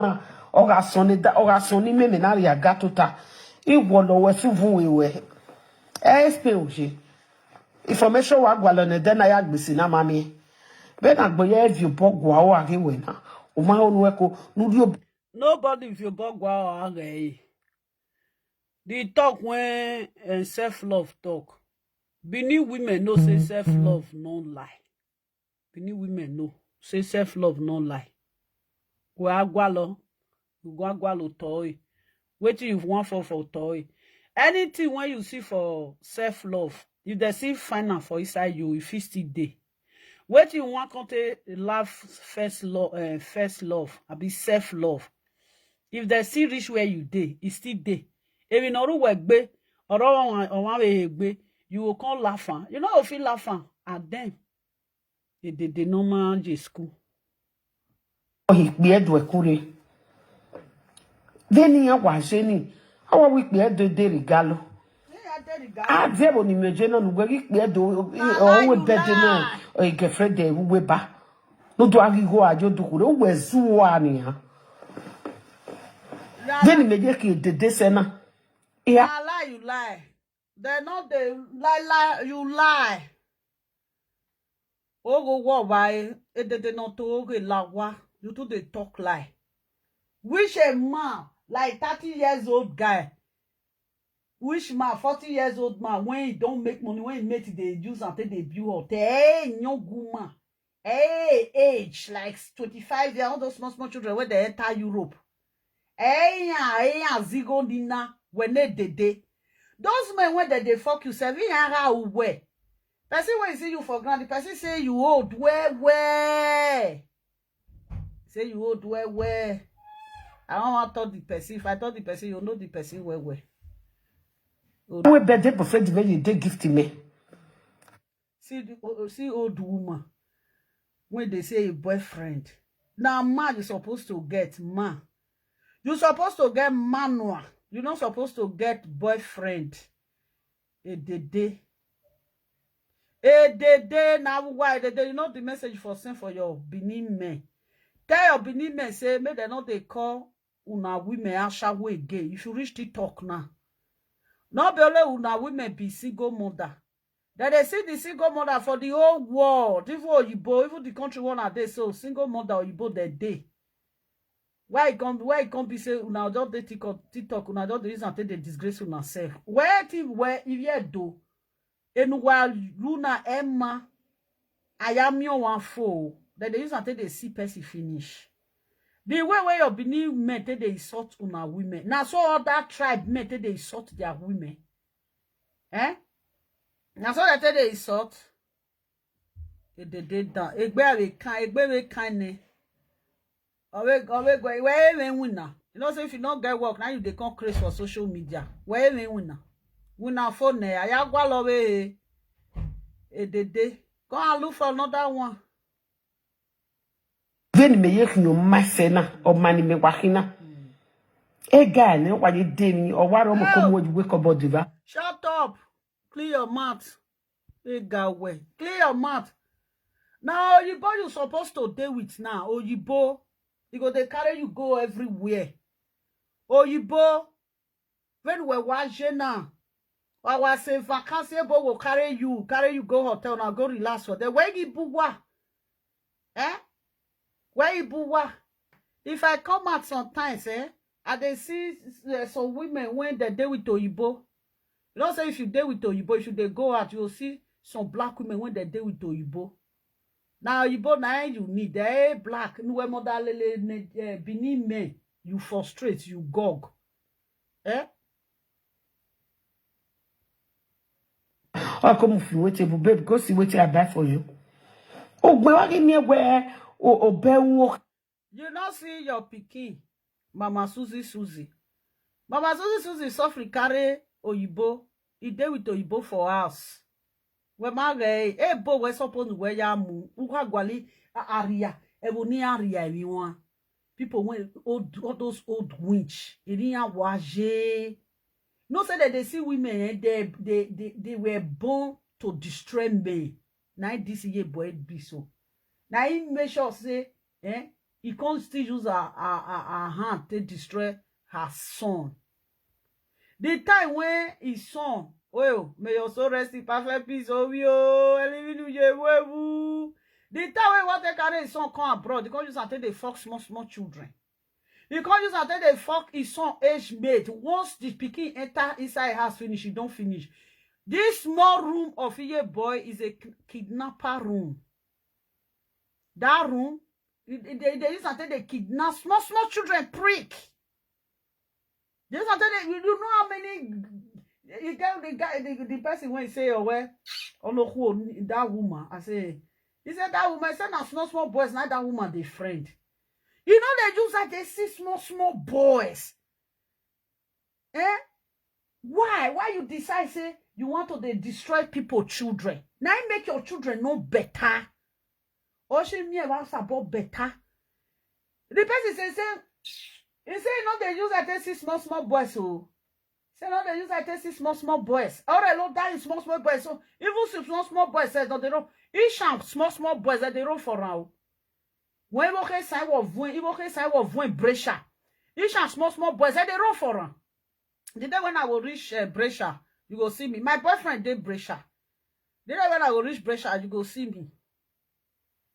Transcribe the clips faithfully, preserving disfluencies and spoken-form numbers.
Oga soni da, oga soni meme na ria gatota. Iwo lo we su vun we we. E explain o se. Information wa gwa lo ne de na ya gbisi na mami. Be na gbo ye view bo gwa o age we na. O ma onu e ko nu ri o. Nobody view bo gwa o age e. The talk when, eh, self love talk. Benin women know say self love no lie. Benin women know say self love no lie. We agwalo, we go agwalo toy. Wetin you want for for toy? Anything when you see for self love, if they see find am for inside you, if it still dey. Wetin you want come take love first love, uh, first love, abi self love. If they see reach where you dey, e still dey. If you no ru we gbe, or one one we gbe, you go come laugh am. You know if you laugh am, and then e dey dey normal je school. Ohi kpi edu ekure. Veni ya wa jeni. Awa wi kpi edu de rigalo. A die bo ni meje na nu gbe kpi edu o we bede na. E girlfriend de we ba. No do agi go ajo du kure we zu wa ni ha. Veni meje ki de de se na. Yeah. Lie, you lie. They no dey lie, lie, you lie. Ogo wo wa e, e de de no to oge la wa. You too dey talk lie. Which a man, like thirty years old guy, which man, forty years old man, when he don't make money, when he made it, they use and take they build hotel. Hey, young woman. Hey, age, like twenty-five years, all those small, small children where they enter Europe. Hey, yeah, hey, yeah, zigo nina, when they dey dey. Those men when they, they fuck you, seven year how well. Person when see you for granted, person say you old well, well. Say you old well, well. I don't want to talk the person. If I talk the person, you know the person well, well. We bede boyfriend when you dey gift me. See the o- o- see old woman when they say a boyfriend. Now man you supposed to get man. You supposed to get manual. You not supposed to get boyfriend. A day day. A day day now why a day day? You know the message for send for your Benin men. Tell your Benin men say make dem no dey call una women ashawo again. If you reach TikTok now, no be only una women be single mother. Dem dey see the single mother for the whole world, even oyibo, even the country one are dey so single mother oyibo dem dey. Why e come why e come be say una just dey TikTok, TikTok una just dey use am take dey disgrace una sef? Wetin wey if yet do enuwa luna emma ayamio wan fo dem dey use am take dey see person finish. The way wey your Benin men take dey insult una women, na so other tribe men take dey insult their women. Eh? Na so dem take dey insult. They dey dey down. Egbe we can, egbe we can ne. Owe owe go we even win na. You know say if you no get work, now you dey come craze for social media. We even win na. Win na phone ne. Ayagwa lo we. E dey dey. Go and look for another one. Veni me ye kinyo masena o mani me wakina. E guy ne wa ye deni o wa ro mo ko mo we ko body va. Shut up. Clean your mouth. E ga we. Clean your mouth. Now oyibo you supposed to dey with now. Oyibo. He go dey carry you go everywhere. Oyibo. When we wa jena. Wa wa say vacancy bo go carry you, carry you go hotel now go relax for there. Where you buwa? Eh? Where you buwa? If I come out sometimes, eh, I dey see uh, some women when they dey with oyibo. You know say if you dey with oyibo, if you dey go out, you'll see some black women when they dey with oyibo. Now oyibo na you need eh black nuwe mother lele ne eh, Benin men you frustrate you gog. Eh? Oh, come if you wait, babe, go see what I buy for you. Oh, where are you near where? Oh, oh, bear walk. You not see your pikin, Mama Susie Susie. Mama Susie Susie suffer carry oyibo. He dey with oyibo for house. We ma re e bo we suppose we ya mu. Uka gwali a aria. E bo ni aria e wan. People when old all those old winch. E ni ya waje. No say that they see women eh, they, they, they, they were born to destroy men. Now this year boy be so. Now he make sure say eh He can't still use her, her, her, her hand to destroy her son. The time when his son, well, may your soul rest in perfect peace, oh, we oh, Elivinuyewewu. The time when he want to carry his son come abroad, he can't use and take the fuck small, small children. He can't use and take the fuck his son age mate. Once the pikin enter inside house finish, he don't finish. This small room of Iye boy is a ki- kidnapper room. That room, it- it- they, they use and take the kidnap small, small children, prick. They use and take the, you, you know how many, you get the guy, the, the person when say, oh, well, oh, no, who, that woman, I say, he said that woman, he said, now small, small boys, not that woman, they friend. You know, they use like they see small, small boys. Eh? Why? Why you decide say you want to dey destroy people children? Now you make your children know better. Or she me about support better. The person say, say, he say, no, they use like they see small, small boys. So, say, no, they use like they see small, small boys. All right, Lord, that is small, small boys. So, even some small, small boys, say, no, they don't. Each and small, small boys that they run for now. When you okay, say what when, you okay, say what when pressure. Each and small, small boys that they run for am. The day when I will reach uh, Brescia, you go see me. My boyfriend dey Brescia. The day when I will reach Brescia, you go see me.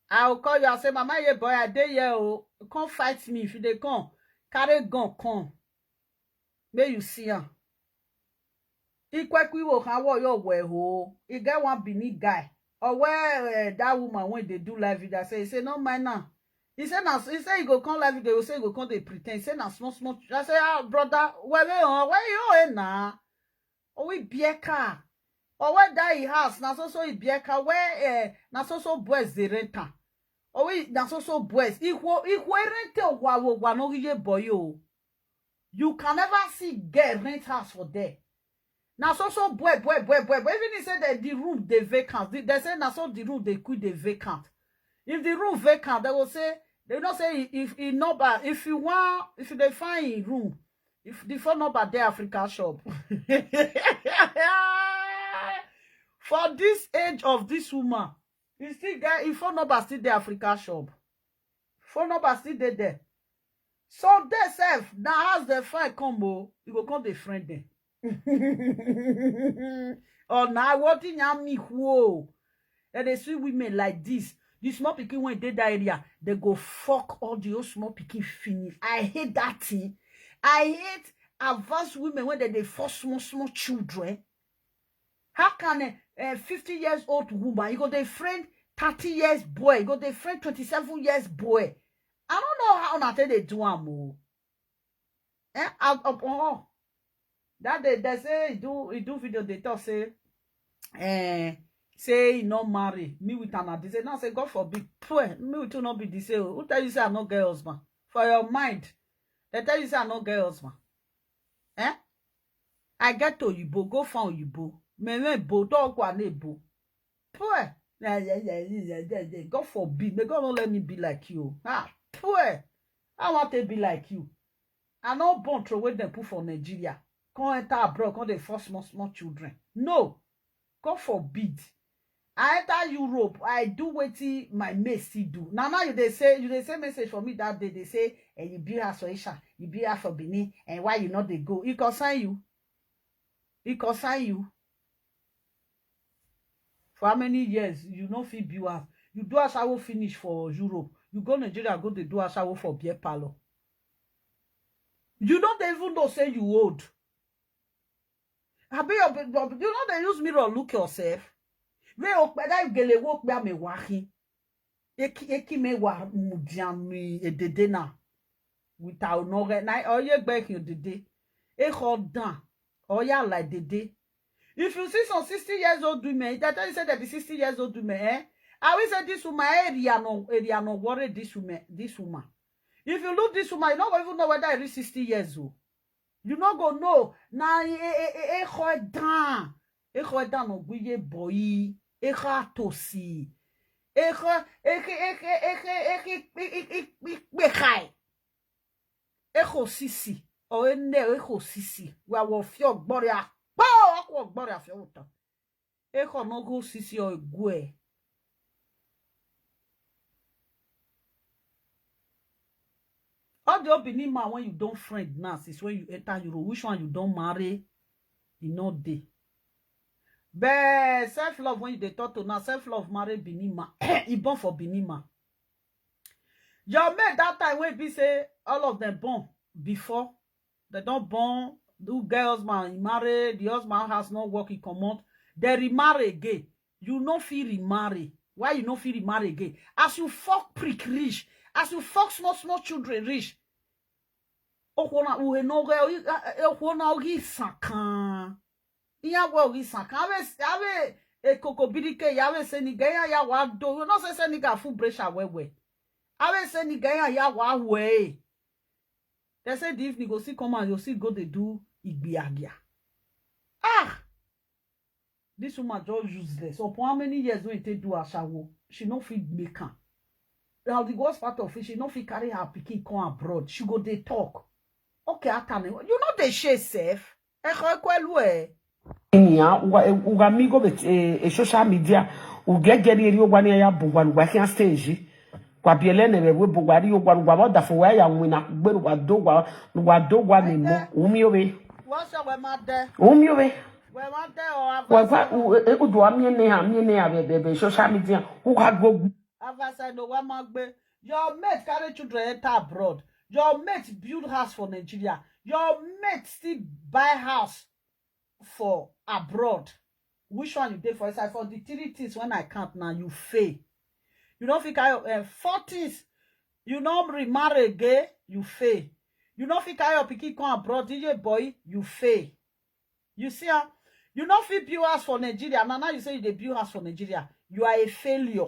I will call you and say, Mama, yeah, boy, I dey here. Oh. Come fight me if you dey come. Carry gun, come. May you see him. Ikwekwiwo can what your way ho. He get one Benin guy. Or where uh, that woman when they do live video, say, he say, no mind now. He said, now, he said, he go come live video, he say, he go come, they pretend. He said, now, small, small. I say, ah, brother, where they on? Where you in now? Oh, we beer car. Or where that he house, now so, so he beer car. Where, uh, now so, so boys they rent am. Oh, we, now so, so boys. Equal, equal rent, wa, wa, wa, no, ye boy, yo. You can never see girl rent house for there. Now so so boy, boy, boy, boy, boy. Even he said that the room they vacant. They, they say now so the room they quit the vacant. If the room vacant, they will say they will not say if he number if you want if they find in room if the phone number there Africa shop. For this age of this woman, you still get if phone number still the Africa shop. Phone number still dey there. So they sef na as dem find come o, you go come dey friend them. Or na wetin yam me whoa. And they see women like this. The small pikin when dey that area, they go fuck all the old small pikin finish. I hate that thing. I hate advanced women when they dey force small small children. How can a, a fifty years old woman, you go dey friend thirty years boy, you go dey friend twenty-seven years boy? I don't know how una take dey do am o. Eh, I, I, oh. That day they say he do he do video they talk say eh say he not marry me with another. They say now say God forbid. Pray me with you not be the same. Who tell you say I not get husband? For your mind, they tell you say I not get husband. Eh? I get to Oyibo, go find Oyibo. Me me bo dog one bo. Pray. God forbid. May God not let me be like you. Ah, pray. I want to be like you. I no born throw wey dem put for Nigeria. Come enter abroad, come dey force small small children. No. God forbid. I enter Europe, I do wetin my mate still do. Now now you dey say you dey say message for me that day. They say, and you be her for Asia, you be her for Benin, and why you not dey go? It concern you. It concern you. For how many years you no fit build house? You do ashawo finish for Europe. You go Nigeria, go dey do ashawo for beer parlor. You don't even know say you old. I be your big you know they use mirror look yourself. Where okpeda gele wo pe me wahi. Eki eki me wa mudiami edede na. Without no re na oye gbe ki odede. E hold down. Oya like dede. If you see some sixty years old women, they tell you say they be sixty years old women, eh? I will say this woman area no area no worry this woman this woman. If you look this woman, you no go even know whether I reach sixty years old. You no go know. Na e e e e e ho down. E ho down no gwiye boy. E ho to see. E ho e e e e e e e e e e e e e e ho sisi. O ene e ho sisi. Wa wo fio gbore a. Po ko gbore a fio utan. E ho no go sisi o gwe. All the Benin man when you don't friend now, since when you enter Europe, which one you don't marry? E no dey. But self love when you dey talk to now, self love marry Benin man. E born for Benin man. Your mate that time wey be say all of them born before, they don't born, do get husband, e marry, the husband house no work, e comot, they remarry again. You no fit remarry. Why you no fit remarry again? As you fuck prick rich, as you fuck small small children rich, okwo na uhe no ge, okwo na ogi sakan. Iya we ogi sakan. Ave ave e koko birike ya ve se ni ge ya ya wa do. You know say se ni ga full pressure we we. Ave se ni ge ya ya wa we. They say the evening go see come and you see go dey do igbiagia. Ah, this woman just useless. Upon how many years when you take do ashawo, she no fit make am. Now the worst part of it, she no fit carry her pikin come abroad. She go dey talk. Okay, Atane, you know they share self. Echo ekwelu eh. Nya uga uga migo bet e social media. Ugegeri eri ogwa ni ya bugwa lugwa kia stage. Kwa biele ne we bugwa ri ogwa lugwa da fo wa ya nwina gberu wa do wa wa do wa ni mo. Umi obe. What's your we mad there? Umi obe. We mad there or have Wa kwa u- e- udu amie ne ha amie ne ha be be be social media. Uga go Have I said no one man gbe? Your mate carry children enter abroad. Your mate build house for Nigeria. Your mate still buy house for abroad. Which one you dey for inside? For the three things when I count now, you fail. You don't fit carry uh, four things. You no remarry again, you fail. You no fit carry your pikin come abroad, D J boy, you fail. You see, ah, you no fit build house for Nigeria. Now, now you say you dey build house for Nigeria. You are a failure.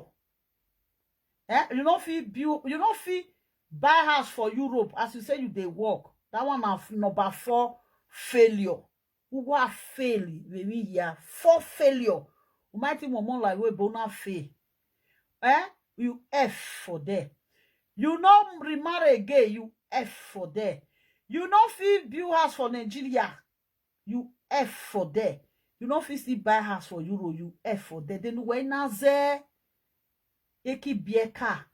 Eh? You no fit build, you no fit buy house for Europe as you say you dey work. That one na f- number four failure. Who go fail? We mean here four failure. Umaiti momo like we bona fail. Eh? You F for there. You no remarry again. You F for there. You no fit build house for Nigeria. You F for there. You no fit still buy house for Euro. You F for there. Then when na there, eki bieka,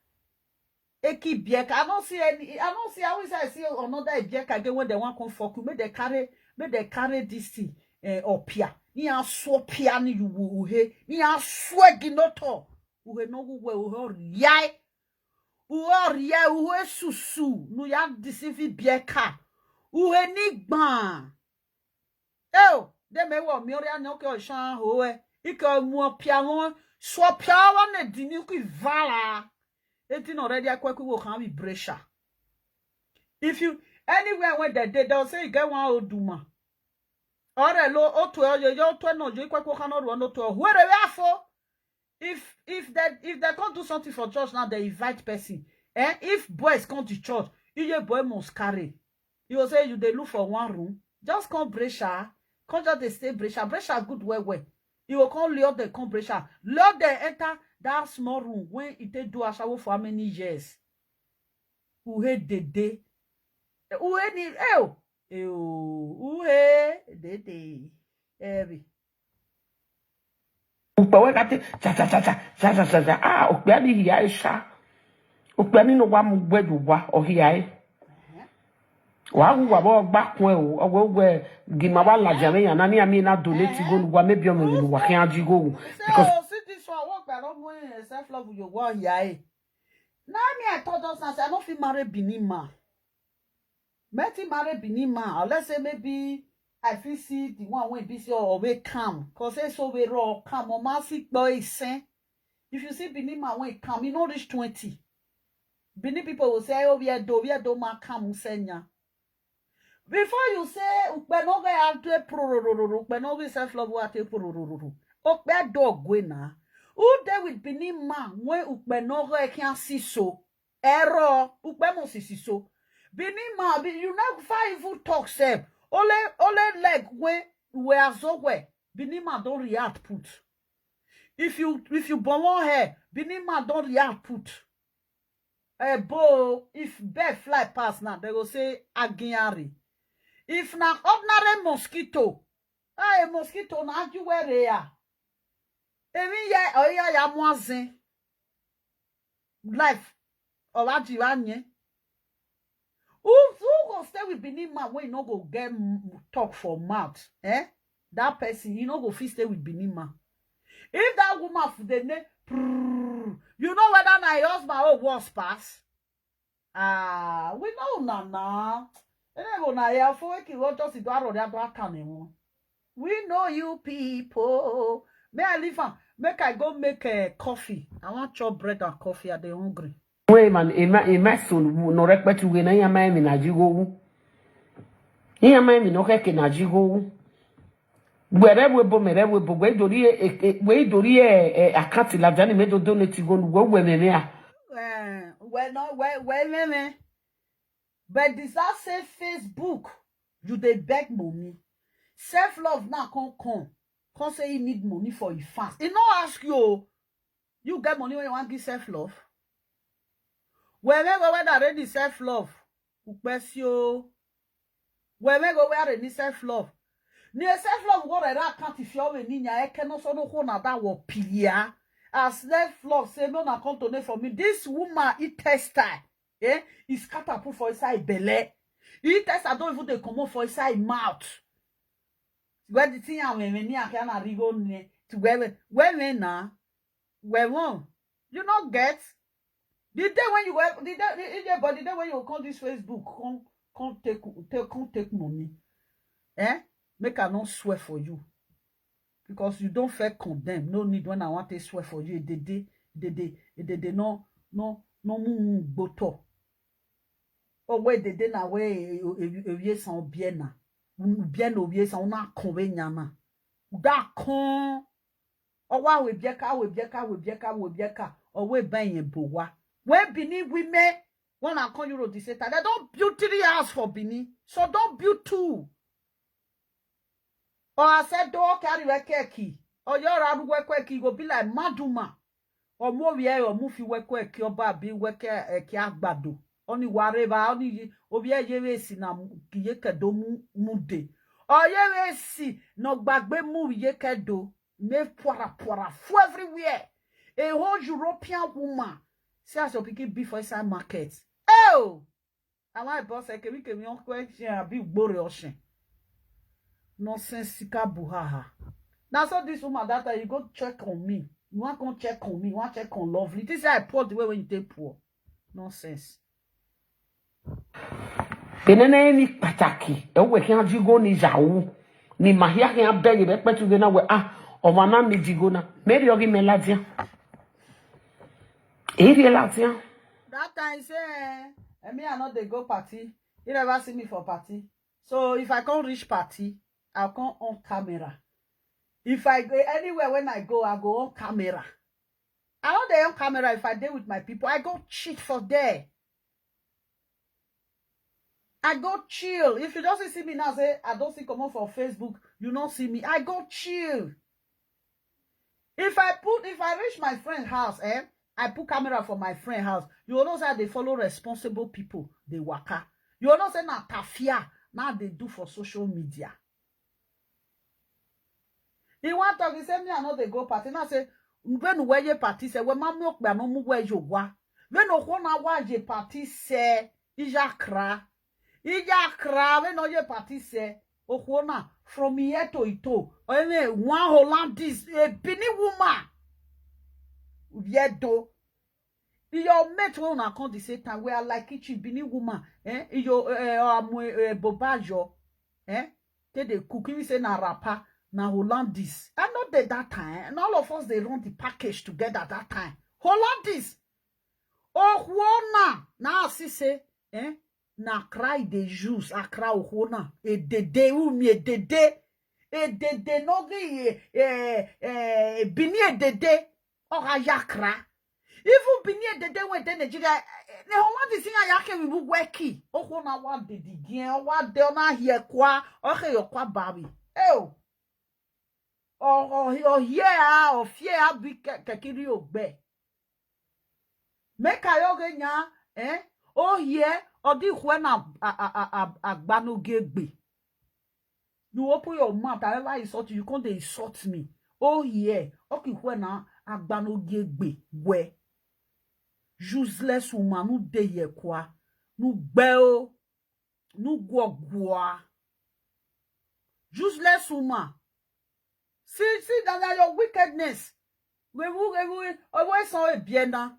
eki bieka. I don't see any. I don't see. I always say I see another bieka again when they want come fuck you. Make they carry. Make they carry this thing. Eh, up here. Ni aso pia ni you will he. Ni aso ginoto. Uhe no uwe uhe yai. Uhe yai uhe susu. Nu ya deceive bieka. Uhe ni gban. Eo, de me wo mi ori anya oke oshan ho e. Ike mu pia won, so pia won ne dini ku vala. E didn't already akwa ku wo kan bi bresha. If you anywhere when they dey, they'll say you get one old woman. Ore lo otu e yo yo otu e no yo ikwa ku kan oru no to. Where we afo? If if they if they can't do something for church now, they invite person. Eh? If boys come to church, you your boy must carry. You go say you dey look for one room. Just come bresha. Come just dey stay bresha. Bresha good well well. You go come lure them come bresha. Lure them enter that small room when it take do ashawo for how many years? Uhe dede. Uhe ni ew. Ew. Uhe dede. Eri. Ukpe we kati cha cha cha cha cha cha cha cha. Ah, ukpe ni hiya isha. Ukpe ni no wa mu gbedu wa o hiya e. Wa wu wa bo gba kun e o. Owe we gima wa la jame ya na ni ami na donate go lu wa maybe o mo lu wa kin aji go. Because oh, see this one, what by not knowing self love you go hiya e. Now me I told us I no fit marry Benin man. Meti marry Benin man, or let's say maybe I fit see the one wey be say or wey calm, cause say so we raw calm or man see boy sen. If you see Benin man wey calm, e no reach twenty. Benin people will say, oh, we are do, we are do man calm senya. Before you say ukpe no get out to prorororo, ukpe no get self love what a prorororo. Ukpe do gwe na. Who dey with Benin man when ukpe no get can see so? Error, ukpe mo sisi so. Benin man, be you no fit even talk sef. Only only leg wey we are so well. Benin man don react put. If you if you born one hair, Benin man don react put. Eh, bo, if bird fly pass now, they go say agiari. If na ordinary mosquito, ah, a mosquito na aju where they are. Emi ya oya ya muazin. Life. Olaji wa nye. Who who go stay with Benin man wey no go get m- talk for mouth? Eh? That person, you no go fit stay with Benin man. If that woman for the name, you know whether na your husband or worse pass. Ah, we know na na. Ene go na ya for ki wo to si do aro ya do akane won. We know you people. May I leave am? Make I go make a coffee. I wan chop bread and coffee. I dey hungry. Wee man, ema ema so no rekpetu we na ya mai mi na jigo wu. Ya mai mi no keke na jigo wu. Were we bo mere we bo we dori e e- we dori e e- akati la jani me do donate go nu we we me me a. Eh, well, no, well, well, me, me. But this I say Facebook, you dey beg money. Self love now come come. Come say he need money for his fans. He no ask you. Oh. You get money when you want give self love. Well, well, well, that ready self love. Ukpesio. Well, well, go where any self love. Near self love, what I can't if you have any, I cannot so no one that will pia. As self love, say, no, na come to for me. This woman, he test her. Eh? He scatter put for inside belly. He test her, don't even they come up for inside mouth. Where the thing I mean, me, I can't rigo ne. To where, where, where now? Where won? You not get? The day when you were, the day, the, the day, but the day when you call this Facebook, come, come take, take, come take money. Eh? Make I not swear for you. Because you don't feel condemned. No need when I want to swear for you. They, they, they, they, they, they, no, no, no, mu, mu, gboto. Oh, where they, they na where, eh, eh, eh, eh, yes, on biena. Biena, yes, on na conve nyama. That con. Oh, wa we bieka, we bieka, we bieka, we bieka. Oh, we ben ye bowa. We bini we me. When I call you the Satan, they don't build three house for Bini. So don't build two. Or I said, don't carry a keki. Or your aru work keki go be like Maduma. Or more ye or mufi work keki or babi work eki agbado. Only whatever, only ye, or ye ye si na ye kedo mu mude. Or ye si no gbagbe mu ye kedo. Me pwara pwara for everywhere. A whole European woman. See as your pikin be for inside market. Oh! Am I boss? I can make me question and be gbore ocean. Nonsensical buhaha. Now so this woman that time you go check on me. You want come check on me, you want check on lovely. This is how I pour the way when you take pour. Nonsense. Benene ni pataki. E we kan jigo ni jawu. Ni mahia kan abeg be petu ge na we ah. O ma na mi jigo na. Maybe ogi me ladia. Iri ladia. That time say, eh, eh, me I not dey go party. You never see me for party. So if I can't reach party, I'll come on camera. If I go anywhere when I go, I go on camera. I don't dey on camera if I dey with my people. I go cheat for there. I go chill. If you don't see me now, say I don't see come on for Facebook, you don't see me. I go chill. If I put, if I reach my friend house, eh, I put camera for my friend house. You know say they follow responsible people. They waka. You know say na tafia now they do for social media. He want talk. He say me I know they go party. Now say when we ye party say we mamu okpe no mu we yo wa. When no kona wa ye party say ija kra. Ija kra when no ye party say okona from here to ito. Ene one Hollandis a Bini woman. Yedo. Your mate when una come the same time we are like each Bini woman. Eh? Your eh, um, eh, bobajo. Eh? They dey cook. If you say na rapper, na Hollandis. I know that that time. And all of us they run the package together that time. Hollandis. Oh, na na see say, eh? Na cry the juice. I cry oh na. E dede umi e dede. E dede no gi eh eh Bini e dede. Oh ya cry. Even Bini e dede when the Nigeria. Ne homa di sinya ya ke mi bu weki. Oh na wa dede gien. Oh wa de na hie kwa. Oh he yo kwa babi. Eh oh. Oh oh oh yeah. Oh fear abi kekiri ogbe. Make I oge nya, eh? Oh yeah, or the when I agbanoge gbe. You open your mouth, however insult you, you can't insult me. Oh yeah, okay when I agbanoge gbe where useless woman who dey here kwa, no bell. Nugwogwa. Useless woman. See, see that na your wickedness. Wewu, wewu, always on a biena.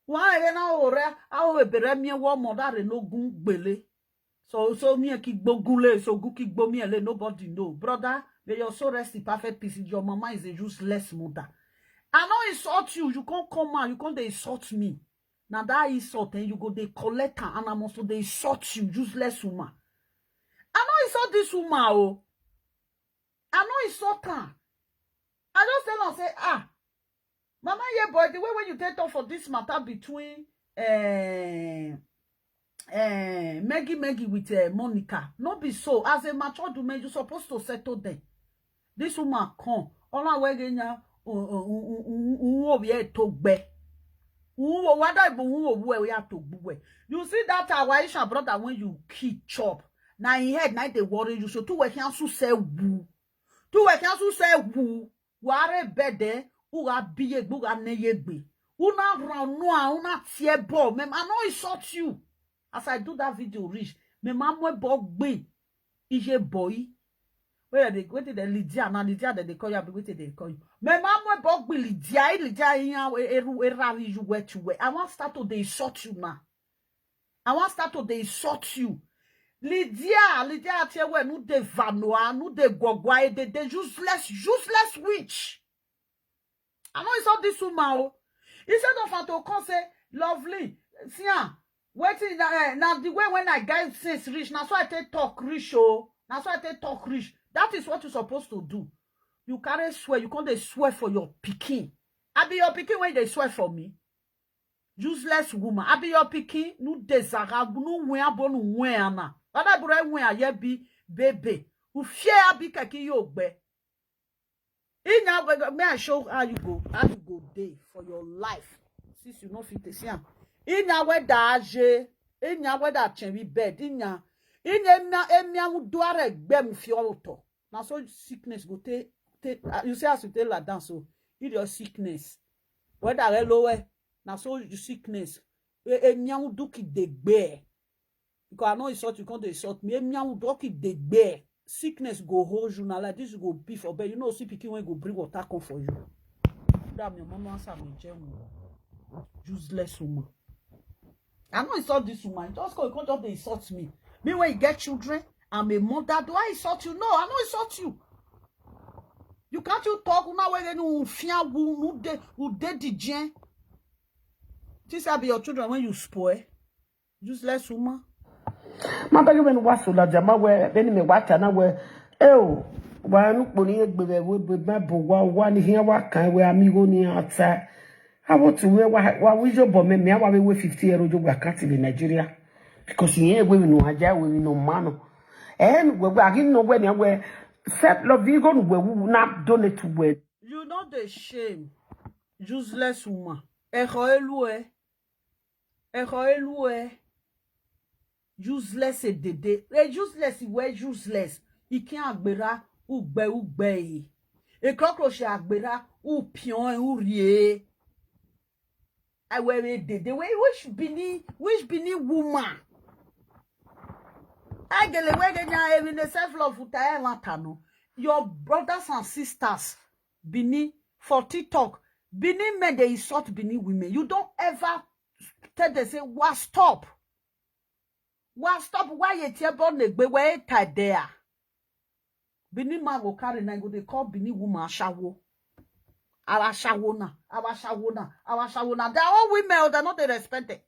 Why na ore, a o bere mi wo mo da re no gun gbele. So, so mi ki gbogun le, so gu ki gbo mi le, nobody know. Brother, may your soul rest in perfect peace. Your mama is a useless mother. I no insult you. You can't come out. You can't dey insult me. Now that insult, and you go dey collect am, and I must dey insult you, useless woman. I no insult this woman, oh. I no insult her. I just tell her say, ah, Mama, yeah, boy, the way when you take talk for this matter between eh, eh, Maggie Maggie with eh, Monica, no be so. As a matured woman, you supposed to settle them. This woman come, all our way nya, unwo we to gbe. Unwo wada ibo unwo we ya to gbe. You see that our Aisha brother when you kill chop, now in head now they worry you. So two we can su say woo. Two we can su say woo. Ware bede, uga biye gbe, uga ne ye gbe. Una run no, una tear ball. Mem, I no insult you. As I do that video reach, me ma mo bo gbe. Ije boy. Where they waited the Lydia, now Lydia that they call you, I be waiting they call you. Me ma mo bo gbe Lydia, eh, Lydia, eh, eh, eh, eh, eh, you where to where. I want start to dey insult you now. I want start to dey insult you. Lydia, Lydia, I tell you, no de vanoa, no de gogwa, eh, they, they useless, useless witch. I know it's all this woman. Oh. Instead of her to come say, lovely, see, ah, waiting now, eh, now the way when I get sense reach, now so I take talk reach, oh, now so I take talk reach. That is what you're supposed to do. You carry swear, you can't dey swear for your picking. I be your picking when they swear for me. Useless woman. I be your picking, no desire, no when I born when I na. But I born when I be baby. Who fear I be kaki yo gbe. In now, may I show how you go, how you go day for your life. Since you no fit to see am. In now, where da je, in now, where da cherry bed, in now, in emia, emia, who do a gbe mu fi oto. Now so sickness go take, take, uh, you see as you take like that, so it your sickness. Whether hello, eh, now so you sickness. E, emia, who do ki de gbe. Because I know insult you can't insult me. Emia, who do ki de gbe. Sickness go hold you now like this, you go be for bed. You know, see picking when go bring water come for you. That your mama answer me, Jen. Useless woman. I no insult this woman. Just go, you can't just dey insult me. Me when you get children, I'm a mother. Do I insult you? No, I no insult you. You can't you talk now when you fear who no de who de the gen. This I be your children when you spoil. Useless woman. Ma begi ben wa so la jama we beni me wa ta na we. Eo, wa nu kpo ni egbe we we be ma bo wa wa ni hiya wa kan we amigo ni ata. Awo tu we wa wa wi jo bo me me wa we we fifty euro jo wa kati le Nigeria. Because yen we no aja we no mano. En we we agi no we ni we self love you go no we we na donate we. You not the shame. Useless woman. Echo elue. Echo elue. Useless edede. E useless iwe useless. Ikin agbera ugbe ugbe e. E cockroach agbera upion e urie. I wear a dede. Wait, which Bini, which Bini woman? I get away again. I mean the self love uta e lantano. Your brothers and sisters, Bini, for TikTok, Bini men they insult Bini women. You don't ever tell them say, "Wa stop." Wa stop, why you tear born the gbe where tie there? Bini man go carry na go they call Bini woman ashawo. Our ashawo na, our ashawo na, our ashawo na. They are all women, oh, they're not they respect it.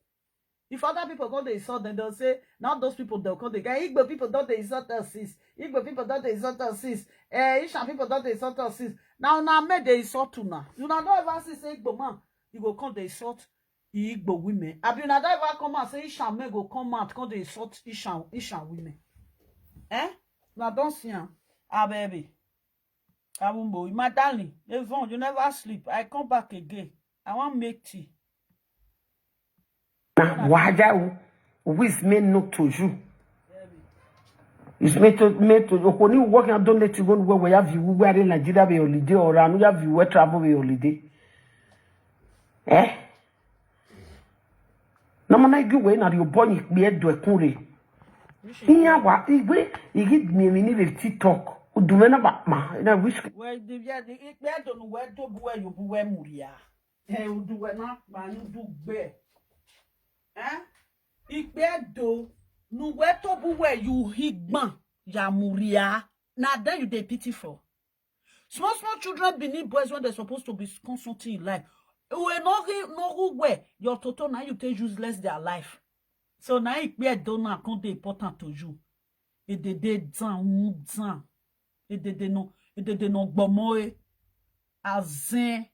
If other people go they insult them, they'll say, now those people they'll call the guy. Igbo people don't they insult us, sis. Igbo people don't they insult us, sis. Eh, Isha people don't they insult us, sis. Now, now, me they insult you now. You now don't ever see say Igbo man. You go come they insult Igbo women. Abi una don ever come out say Isha men go come out come dey insult Isha Isha women. Eh? Una don see am? Abeg. Abumbo, my darling, Yvonne, you never sleep. I come back again. I wan make tea. Waja o, with me no to you. It's me to me to you. When you work and don't let you go where we have you where in Nigeria be holiday or anu have you where travel be holiday. Eh? Na mana igi we na ri obo yin pe edo ekun re. Iya wa igwe igi mi mi ni le TikTok. Udume na ba ma na wish. Well, the yeah, the ikpe do no we do buwe you buwe muria. Eh, uduwe na ba you do gbe. Eh? Ikpe do no we to buwe you higban ya muria. Na then you dey pity for. Small small children Benin boys when they're supposed to be consulting in life. We no he no who where your toto now you take useless their life. So now ikpe do na come dey important to you. Edede dan un dan. Edede no edede no gbomo e. Azen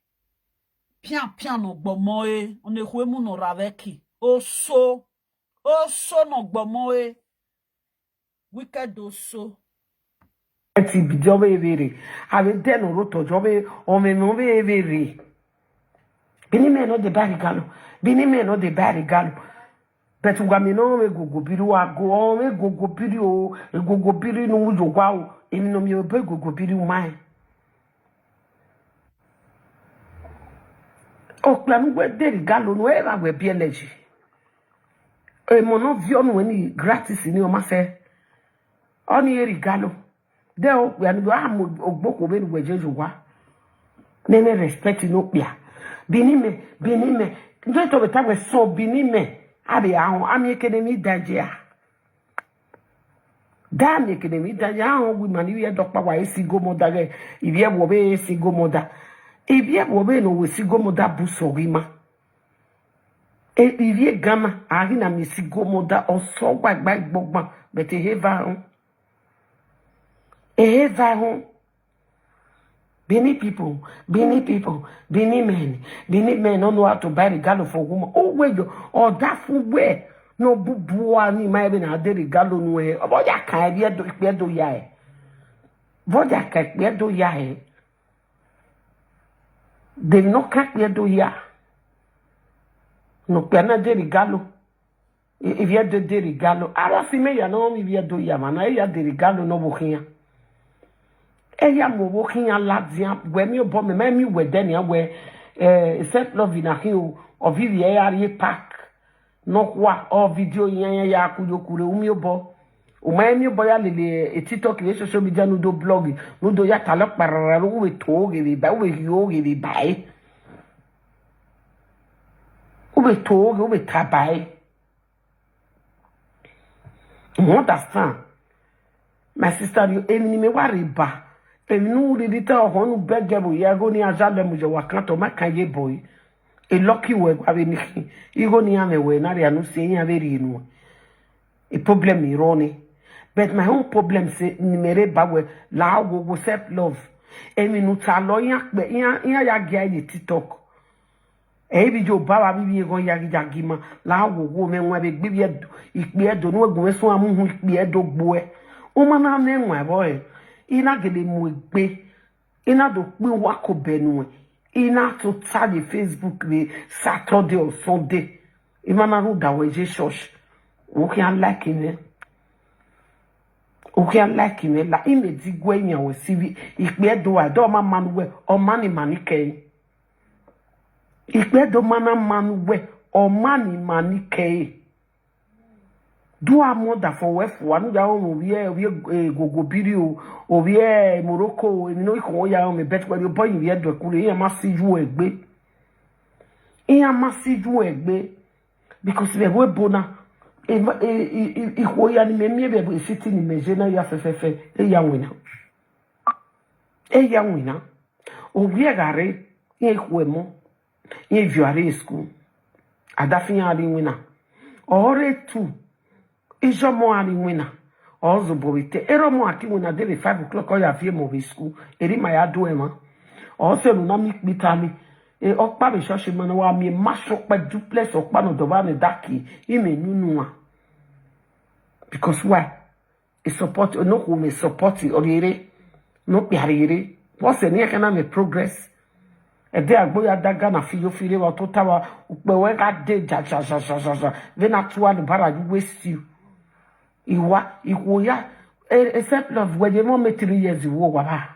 pian pian no gbomo e. One hwe mu no raveki. Oso oso no gbomo e. Wicked oso. Eti bi jobe evere. Ave de no roto jobe o me no be evere. Benin men no dey buy regalo. Benin men no dey buy regalo. But we mi no me gogo biri wa go o me gogo biri o gogo biri no mu jo gwa o. Emi no mi o be gogo biri mai. Okpia nu we de regalo no era we bi energy. Emo no vi onu ni gratis ni o ma se. Oni e regalo. De okpia nu a mo ogboko be we je jo gwa. Ne ne respect no pia. Benin men, Benin men. Ndo to be ta we so Benin men. Abi ahun ami ekene mi daje a. Da mi ekene mi daje ahun wi mani ye dokpa wa esi go moda ge. Ibi e wo be esi go moda. Ibi e wo be no we si go moda bu so wi ma. E ibi e gama a ri na mi si go moda o so gba gba gbogbo. But e he va hon. E he va hon. Benin people, Benin people, Benin men, Benin men no know how to buy regalo for woman. Oh, where you or that food where no bubu ani my be na de regalo no e. Obo ya kan e do pe do ya e. Bo ya kan pe do ya e. They no kan pe do ya. No pe na de regalo. Ivie do de regalo. Ara si me ya no mi vie do ya mana e ya de regalo no bo kinya. E ya mo bo kinya la dia we mi obo me ma mi we de ni we eh self love na ki o o vivi e ya ri park. No kwa o video yan ya ya ku yo kure u mi obo. O ma mi obo ya lele e TikTok le social media no do blog no do ya ta lo parara lo we to ge be ba we yo ge be ba e. Ube toge ube tabai. You understand? My sister, you emi ni me worry ba. Emi nu ri di ta ho nu bege bo ya go ni aja le mu je wa kan to ma kan ye boy. E lucky we gwa be ni. Igo ni ame we na ri anu se yan be ri nu. E problem mi ro ni. But my own problem say ni mere ba we la wo wo self love. Emi nu ta lo yan pe yan yan ya ge ni TikTok. Ebi jo ba wa bibi ego ya ya gima la wo wo me nwa be gbibi edo ikpe edo nu egun esun amuhun ikpe edo gbo e. O ma na ne nwa bo e. Ina gele mu egbe. Ina do pe wa ko benu e. Ina to ta the Facebook be Saturday or Sunday. Ima na ru da we je church. O ki an like ni. O ki an like ni la ime di gwe yan we sivi ikpe edo wa do ma manu we o mani mani ke. Ikpe do mana manu we o mani mani ke. Do a mother for we for anu ya o mo wie wie eh, gogo biri o o wie eh, Morocco o emi no iko ya o me bet we boy wie do kure ya ma si ju egbe. Iya ma si ju egbe because we we bona. E ma- e e e iko ya ni me mi be e siti ni me je na ya fefefe e ya wina. E ya wina. O wie gare ye iko mo. Ye vio are school. Adafi ya ari wina. Ore tu. Ijo mo ari wina. Ozo bo ite. Ero mo aki wina dele five o'clock o ya fie mo be school. Eri ma ya do e ma. O se nu na mi pitali. E okpa be shoshi mana wa mi ma so pa duplex okpa no do ba me daki. Ime nunu wa. Because why? E support no ko me support orire. No piarire. What's the near kana me progress? E de agbo ya daga na fiyo fire wa to tawa upe we ga de ja ja ja ja ja ja. Ve na tuwa no bara you waste you. Iwa iwo ya e e self love we ye mo me three years iwo wa ba.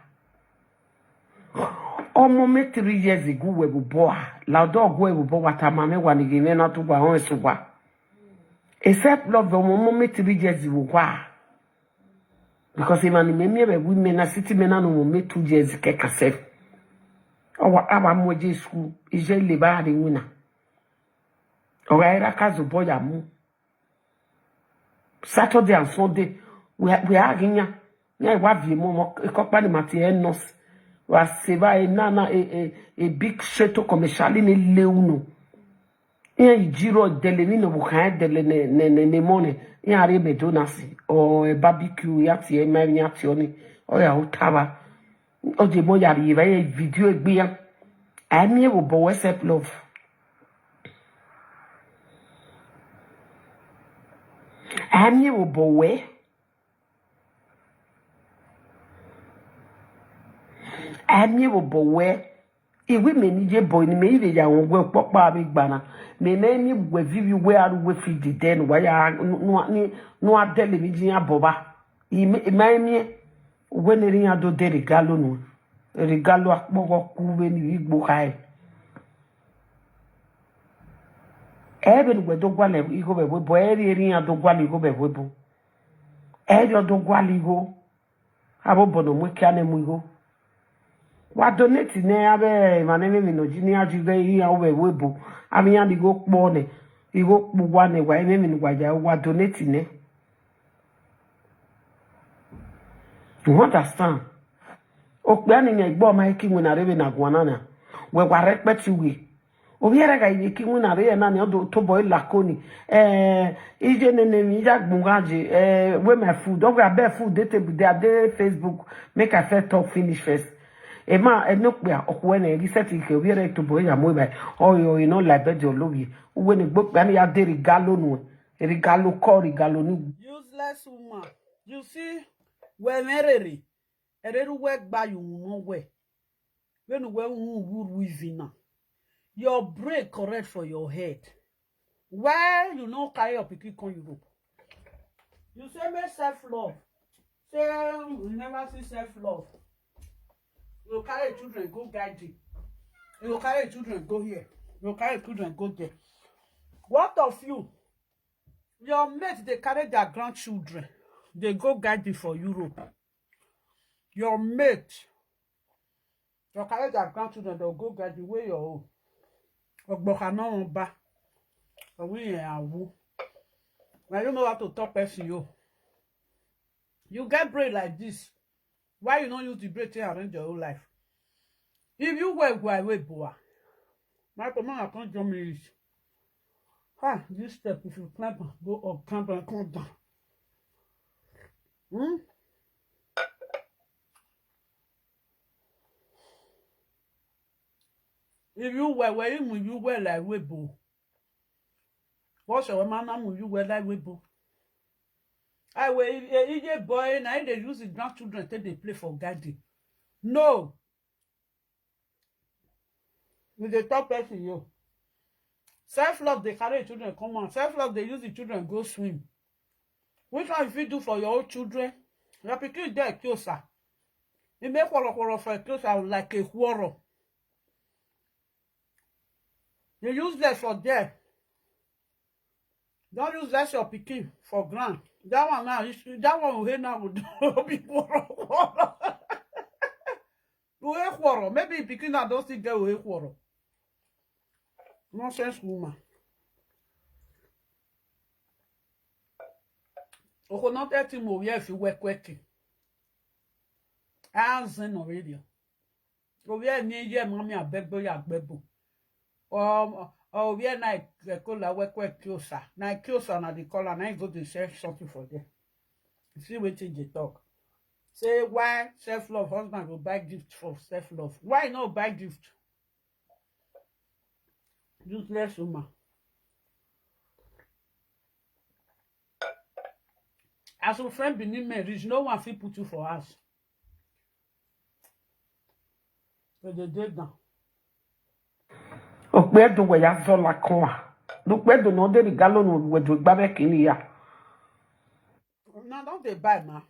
Omo me three years ago we bu bo a. La do go we bu bo wa ta ma me wa ni ge me na tu wa on su wa. Except love, the moment three years you wa. Because even me, me, women, na city men, no more me two years, keka self. Our, our moje school, ije le ba de wina. Our era kazo boy amu. Saturday and Sunday, we are, we are in ya. Yeah, wa vi mo mo, e ko pa ni mati e nos. Wa se ba e na na e, e, e big sheto commercial ni le uno. Ihe ijiro dele ni no bukan dele ne ne ne ne mone. Ihe are me do na si. O e barbecue ya ti e ma ya ti oni. O ya o taba. O je mo ya ri ba e video e gbe ya. Ami e wo bo we self love. Ami e wo bo we. Ami e wo bo we. Iwi me ni je boy ni me ire ya won gwe popa abi gbana. Me na ni we vivi we aru we fi di den wa ya nu ni nu adele mi jin aboba. Ime ime mi we ne ri ado de regalo nu. Regalo apogo ku we ni igbo kai. Ebe ni we do gwale igo be we bo eri eri ado gwale igo be we bo. Eri odo gwale igo. Abo bono mwe kia ne mwigo. Wa donate ne abe mane me mi no ji ni aji ge iya obe webo. Ami ya digo po ne. Igo po wa ne wa eme mi ni wa ja wa donate ne. You understand? Okpe ani ne gbo ma ki ngwe na rebe na gwanana. We wa respect we. Obiara ga iye ki ngwe na rebe na ni odo to boy lakoni. Eh, ije ne ne mi ja gbunga je. Eh, we my food. Oga be food dey table dey dey Facebook. Make I first talk finish first. E ma e no pe okwe ne reset ke obiara to boy ya mo ba. Oyo you know like bed your lobby. Uwe ne gbo pe ani ya de regalo nu. Regalo ko regalo ni. Useless woman. You see, we merere. Ereru we gba you mo we. When we wu wu reason now. Your brain correct for your head. Why you no carry your pikin come Europe? You say make self love. Say you never see self love. You carry children go guide you. You carry children go here. You carry children go there. What of you? Your mate they carry their grandchildren. They go guide you for Europe. Your mate. You carry their grandchildren, they'll go guide you where your own. Ogboka no one ba. Owi yen awu. Now you know how to talk person you. You get brain like this. Why you don't use the brain to arrange your own life? If you were why we boa. My command I can't jump me. Ha, this step if you climb am, go up, climb and come down. Hmm? If you were where you move you well like we bo. What's your man move you well like we bo? I will if you boy now they use the grandchildren till they play for garden. No. With the top person you. Self love they carry children come on. Self love they use the children go swim. Which one if you do for your own children? Your pikin dey closer. You make quarrel quarrel for a closer like a quarrel. You use that for there. Don't use that your pikin for ground. That one now, you should- that one will hate now will be quarrel quarrel. We hate quarrel. Maybe pikin now don't still get we hate quarrel. Nonsense woman. Oko not that thing will if you work working. As in already. Owie ni ye mami abegbo ya gbebo. Um, owie na e kola we kwe kiosa. Na kiosa na the color na e go dey sell something for there. You see wetin dey talk. Say why self love husband go buy gift for self love. Why no buy gift? Useless woman. As your friend Benin men reach, no one fit put you for house. But they did now. Okpedo we ya zola koa. Okpedo no dey regalo no we do gba be kini ya. Now don't they buy ma.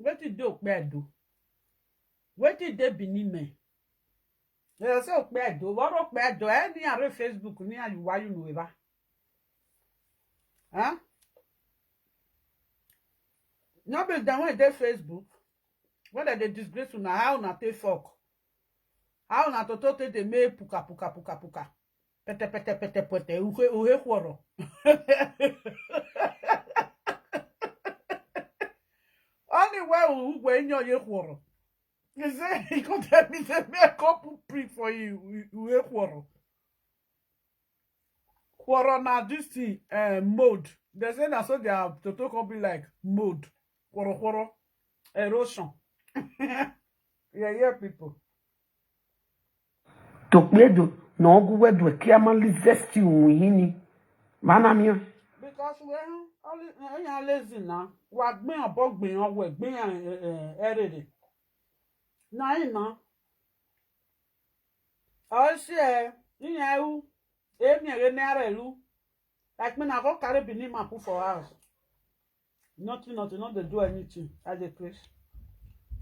Wetin dey Okpedo? Wetin dey Benin men? They say Okpedo, what Okpedo? Any are Facebook ni you why you know ever. Huh? No be dem wey dey Facebook, wey dem dey disgrace una, how una take fuck? How una toto take dey make puka, puka, puka, puka? Pete, pete, pete, pete, uhe, uhe kworo. Anyway, ugwe inyo ye kworo. He say, he go tell me, say, "Me, I come put prick for you, uhe kworo." Kworo na this thing, eh, mold. They say na so their toto come be like mold. Kworo, kworo, erosion. Yeah, yeah, people. Tokpedo, na ogu wedu eki ama lizesti unwini. Mana mi. Because we only, eh, ya lazy na. Wa gbin abo gbin, we gbin, eh, eh, erere. Na ina. I say, eh, in ya u, eh, mi ere na re lu. Like me na go carry Benin man put for house. Nothing, nothing, no dey do anything. I dey craze.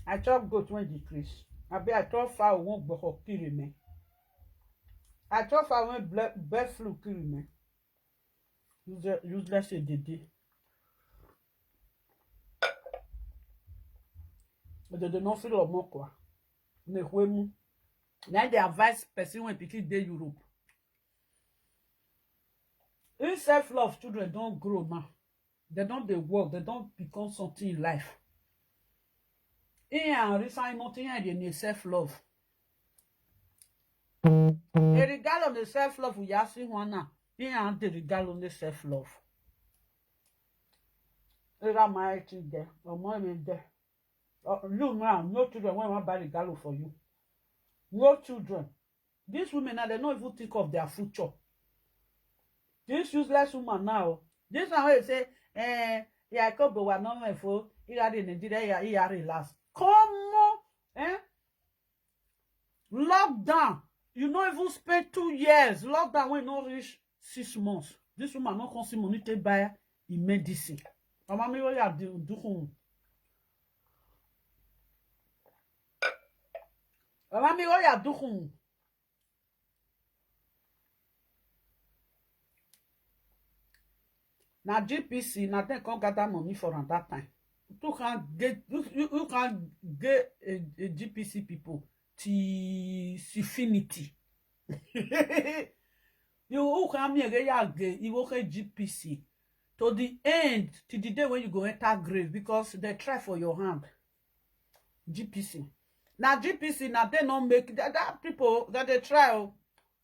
I chop goat when dey craze. Abi I chop fowl when gboko kill me. I chop fowl when ble-, bird flu kill me. Useless, useless a dey dey. But they dey no feel of mokwa. Nekwemu. Na dey advise person when pikin dey Europe. If self-love children don grow now, they don dey work, they don become something in life. Iyan resign nothing, iyan dey need self-love. They regalo the self-love we are seeing one now. Iyan dey regalo the self-love. Era my there, or more than there. Uh, you now, no children when want buy regalo for you. No children. These women now, they don't even think of their future. This useless woman now, this one wey say, eh, yeah, I come but we are not meant for, he had in Nigeria, he had relax. Come on, eh? Lockdown. You no even spend two years. Lockdown wey no reach six months. This woman no come see money take buy im medicine. Mama mi, what you do, do? Mama mi, what you do? Na G P C, na dem come gather money for am that time. You can get, you, you, you can get a, a G P C people till infinity. You who can me again, you go get G P C to the end, till the day when you go enter grave, because they try for your hand. G P C. Now G P C, now they don't make that, that people that they try, oh,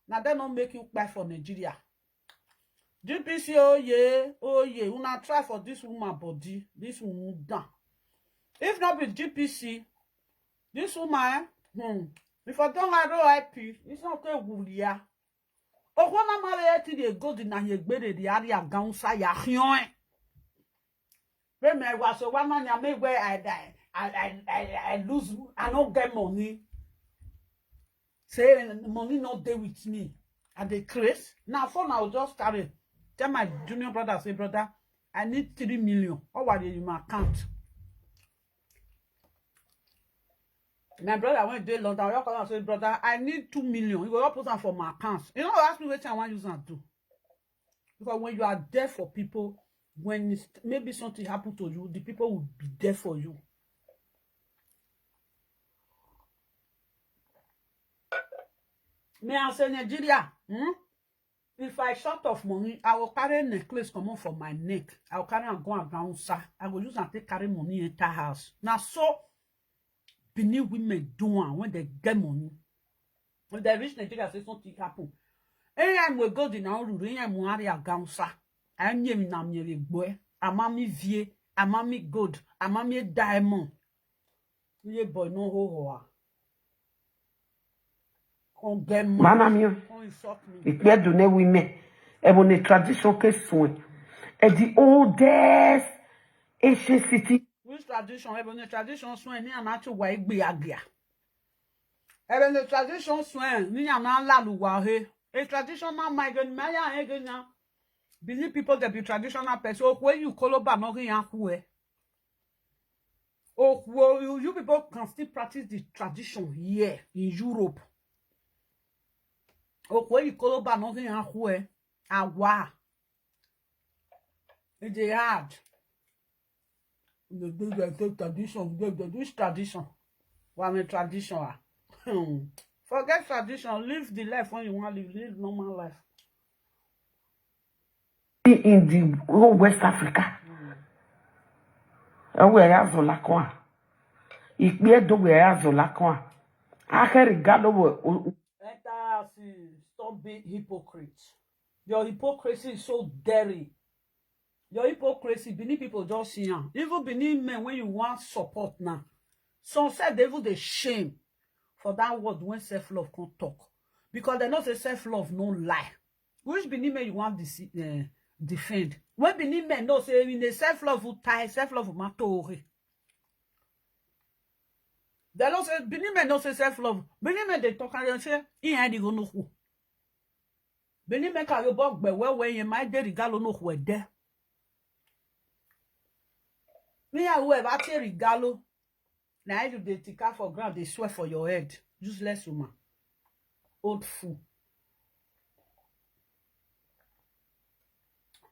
now they don't make you buy for Nigeria. G P C, oh yeah, oh yeah. Una try for this woman body, this woman down. If not be G P C, this woman, hmm, if I don't have R I P, it's not a wulia. Okwana mare ti dey go di na ye gbere di area gansa ya hion. When me was so one man ya me where I die, I, I, I, I lose, I no get money. Say money no dey with me. I dey craze. Now phone I will just carry. Tell my junior brother, say, "Brother, I need three million. How are you in my account?" My brother went dey London. I call and say, "Brother, I need two million." He go up put am for my account. You know, ask me what I want use and do. Because when you are there for people, when it's, maybe something happened to you, the people will be there for you. Me, I say Nigeria, hmm? If I short of money, I will carry necklace comot for my neck. I will carry am go Agansa. I go use am take carry money enter house. Na so Benin women do am when they get money. When they reach Nigeria, say something happen. Anytime we go di na ruru, anytime we ari Agansa. Anyem na mi egbo. Amami vie, amami gold, amami diamond. Ye boy no ho ho a. Come get money. Mana mi o. Come insult me. Ikpe do ne women. Ebo ne tradition ke swen. E the oldest ancient city. Which tradition? Ebo ne tradition swen ni anacho wa igbe agia. Ebo ne tradition swen ni ana lalu wa he. A traditional migrant maya egenya. Benin people, they be traditional person. Okwe you koloba no ri yan kue. Okwe, you people can still practice the tradition here in Europe. Okwe you koloba no ri yan kue. Awa. It dey hard. They do the tradition, they do this tradition. Why me tradition? Ah? Hmm. Forget tradition. Live the life when you want to live. Live normal life. In the whole West Africa. Ewe ya zola kwa. Ikpe do we ya zola kwa. Aheri galo we. Enter, see, stop being hypocrite. Your hypocrisy is so daring. Your hypocrisy, Benin people just see am. Even Benin men, when you want support now, some sef dey even dey shame for that word when self love come talk, because they know say self love no lie. Which Benin men you want dece- uh, defend? When Benin men know say in a self love will tie, self love will matter. They know say Benin men know say self love. Benin men dey talk and they say he had go no who. Benin men can you bog be well when you might dey regalo no who there. Me I whoever take regalo. Now you dey tika for ground, they swear for your head. Useless woman. Old fool.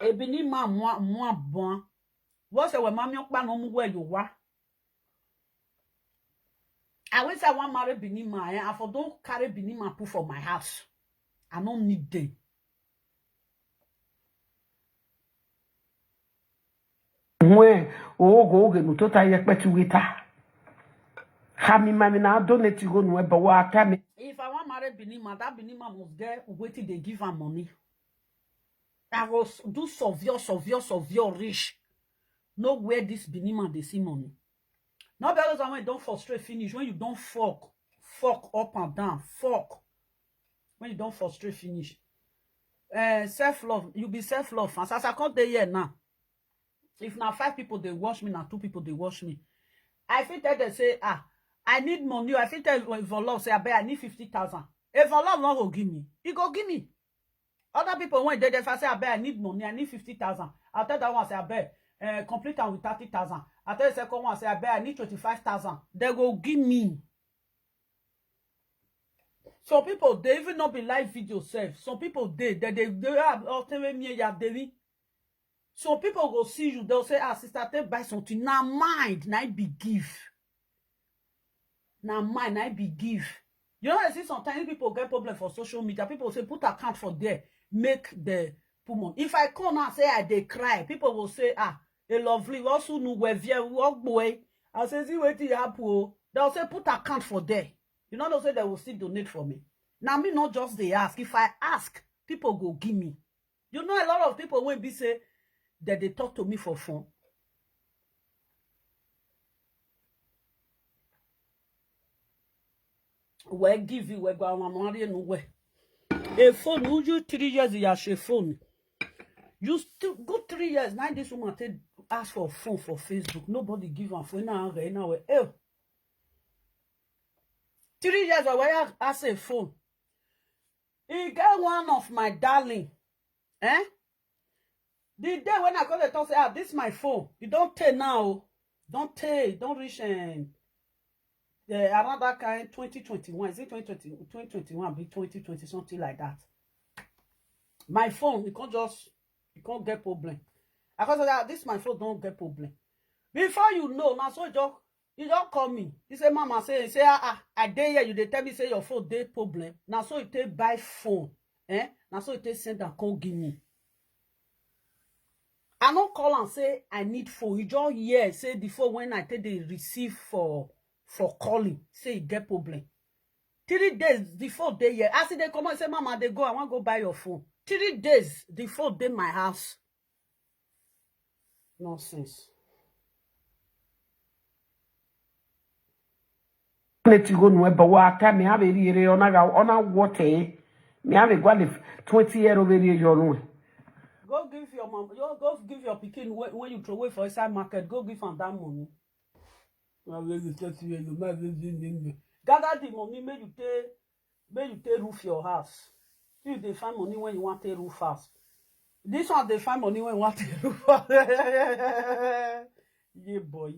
Ebini ma mwa mwa bon. What's a mami okpa no mu where you wa? I wish I want marry Benin man. Eh? I for don't carry Benin man put for my house. I don't need them. Mwe ogo oge nu tota ye kpetu weta. Kami mami na donate go nu ebe wa tami. If I want marry Benin man, that Benin man must get wetin they give am money. I go s- do survey, survey, survey rich. No where this Benin man they see money. Not because when don't frustrate finish, when you don't fuck, fuck up and down, fuck. When you don't frustrate finish. Uh, self love, you be self love fans. As I come there here now, if now five people they watch me, now two people they watch me. I fit tell them say, ah, I need money. I fit tell if for love say, I bet I need fifty thousand. If for love not go give me, he go give me. Other people when they, they say, I bet I need money, I need fifty thousand. I tell that one say, I bet uh, complete am with thirty thousand. I tell the second one say, I bet I need twenty-five thousand. They go give me. Some people they even not be live video self. Some people they they they they have ultimate me ya they. Some people go see you, they'll say, ah, sister, take buy something. Now mind, now be give. Now mind, now be give. You know, I see sometimes people get problem for social media. People say put account for there, make the put money. If I come and say I they cry, people will say, ah, a lovely, also no we via walk boy. I say, see what you happen. They'll say put account for there. You know, they'll say they will still donate for me. Now me not just they ask. If I ask, people go give me. You know, a lot of people when be say that they talk to me for fun. We give you we go one money no we. A phone, would you three years you share phone? You still good three years. Now this woman take ask for phone for Facebook. Nobody give her phone now. Now, eh. Three years I ask a phone. He get one of my darling. Eh? The day when I call the talk, say, ah, this my phone. You don't take now. Don't take, don't reach um, uh, around that kind twenty twenty-one. Is it twenty twenty, twenty twenty-one, be twenty twenty, something like that. My phone, you can't just, you can't get problem. I can't say that this my phone don't get problem. Before you know, now so you just, you just call me. He say, mama, say, he say, ah, ah, I dey here. You dey tell me say your phone dey problem. Now so you take buy phone. Eh? Now so you take send and come give me. I no call and say I need phone. You just hear say the phone when I take the receive for for calling, say you get problem. Three days the phone dey here. As they come and say, mama, they go. I want go buy your phone. Three days the phone dey my house. Nonsense. Neti go nu ebe wa ata mi have eri ere ona ga ona wote. Mi have gwale twenty euro be eri euro nu. Go give your mom, you go give your pikin when, when you throw away for inside market, go give am that money. Na wey you thirty years, you might be doing me. Gather the money, make you take, make you take roof your house. You dey find money when you want take roof house. This one dey find money when you want take roof house. Yeah, boy.